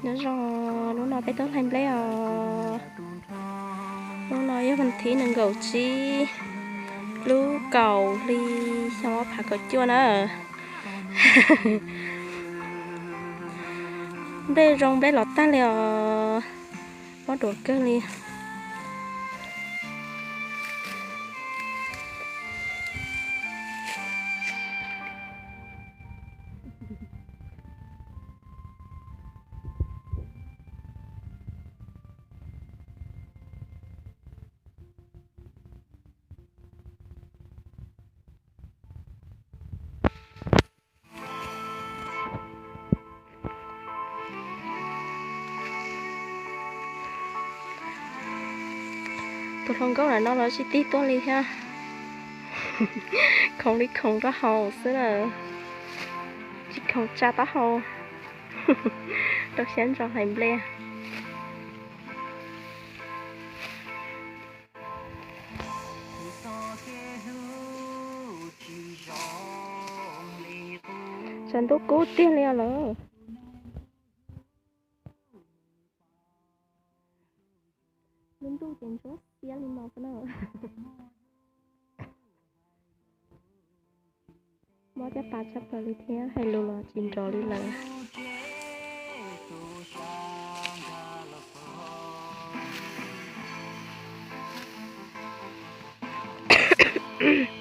Nyob zoo, hnub no peb tuaj hlais nplej os. Hnub no yog vas thib nees nkaum tsib lub kaum hli xyoo ob phav kaum cuaj na. Nplej zoo nplej los tag li os, mob duav kawg li. Tus hluas nkauj ntawm no los tsis tig tuaj li thiab. Khoov li khoov taub hau xwb na, tsis khoov tsa taub hau. Rau siab ntso hlais nplej. Tshav ntuj kub tiag li os lawm. Lub ntuj ces ntsuab xiab li no xwb na. Mob caj pas tshaj plaws li thiab, hais lus los tsis nrov li lawm.